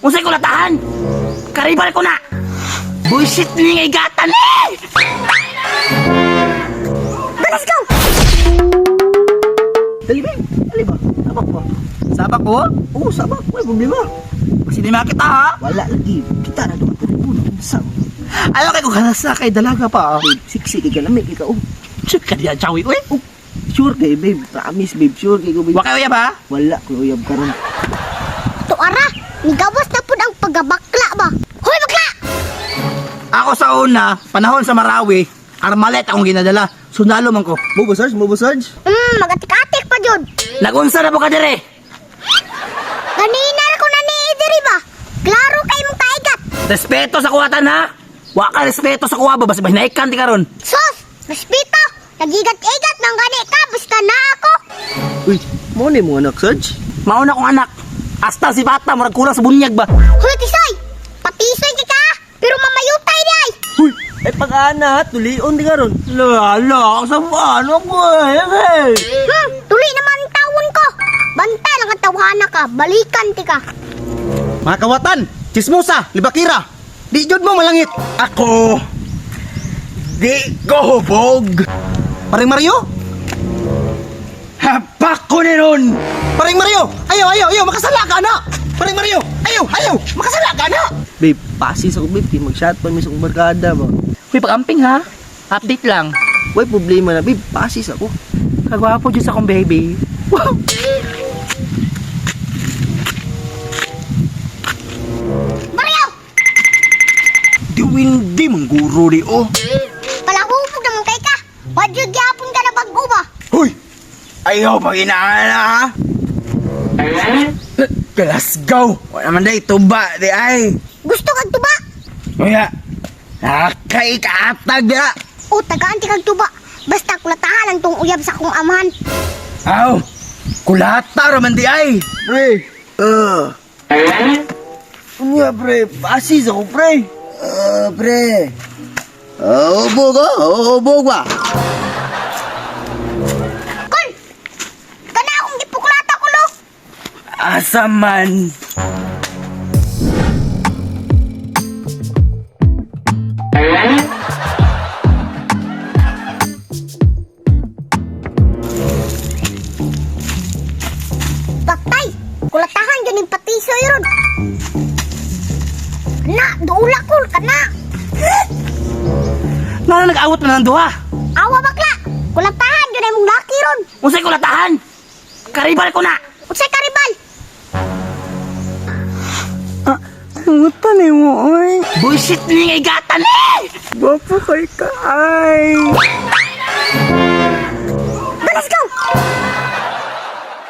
Unsay kulatahan? Karibal ko na. Bullshit ni nga igatan eh! Let's go! Dali, babe. Dali ba? Sabak ba? Sabak ko? Oo, sabak. Wala problema. Kasi di makita ha? Wala lagi. Kita na doon. Telepono. Sa. Ayaw kay kung kanasa kay dalaga pa. Babe, siksi kay kalamig ikaw. Oh, Tsuk ka diya, chawi. Uy! oh, sure kay babe. Promise babe, sure kay ko babe. Wa kayo ya ba? Wala ko uyab karon. Tuara, nigawas na pud ang pagabakla ba? Hoy bakla! Ako sa una, panahon sa Marawi, armalet akong ginadala. Sundalo man ko. Mo ba Sarge? Mo ba Sarge? Magatik-atik pa jud. Nagunsa na po ka dire. Ganina ra ko na ni diri ba? Klaro kay mong kaigat. Respeto sa kuwatan ha. Wa ka respeto sa kuwa ba basta hinaikan ti karon. Sus, respeto. Nagigat-igat man gani ka basta na ako. Uy, mo ni mo anak Sarge? Mauna kong anak. Hasta si bata murag kulang sa bunyag ba. Hoy tisoy, patisoy kay ka, pero mamayutay di ay. Uy, ay pag-ana, tulion di karon. Lala, sa ano ko eh. Tuloy naman ang tawon ko. Banta lang ang tawhana ka, balikan ti ka. Mga kawatan, chismosa, libakira. Di jud mo malangit. Ako di ko hubog. Paring Mario, Hapak ko ni ron. Paring Mario, ayaw, ayaw, ayaw, makasala ka na. Paring Mario, ayaw, ayaw, makasala ka na. Babe, pasis ako babe, kay mag-shot pa mi sa akong barkada ba. Uy, pag-amping ha. Update lang. Way problema na babe, pasis ako. Kagwapo dyan sa akong baby. Wow. Mario, Diwindi mangguro di oh. palahubog naman kay ka. Wadyo gyapon ka na bag-o ba? Hoy, ayaw pag inaana ha. Glasgow. Wala man day tuba di ay. Gusto kag tuba? Uya. Nakakaikatag dira. O tagaan ti kag tuba. Basta kulatahan ang tong uyab sa akong amahan. Aw. Kulata ra man di ay. Pre. Unya pre, pasis ako pre. Pre. Hubog oh, hubog ba? Kol! Kana akong gipukulata ko lo. Asa man. Patay! Kulatahan yun yung patisoy ron. Na, duula ko kana. Nga nag-awat na ng duha. Awa bakla. Kulatahan yun ay mong laki ron. Unsay kulatahan? Karibal ko na. Unsay karibal? Muta ni mo oy. Bullshit ni nga igatan eh. Gwapo kay ka ay.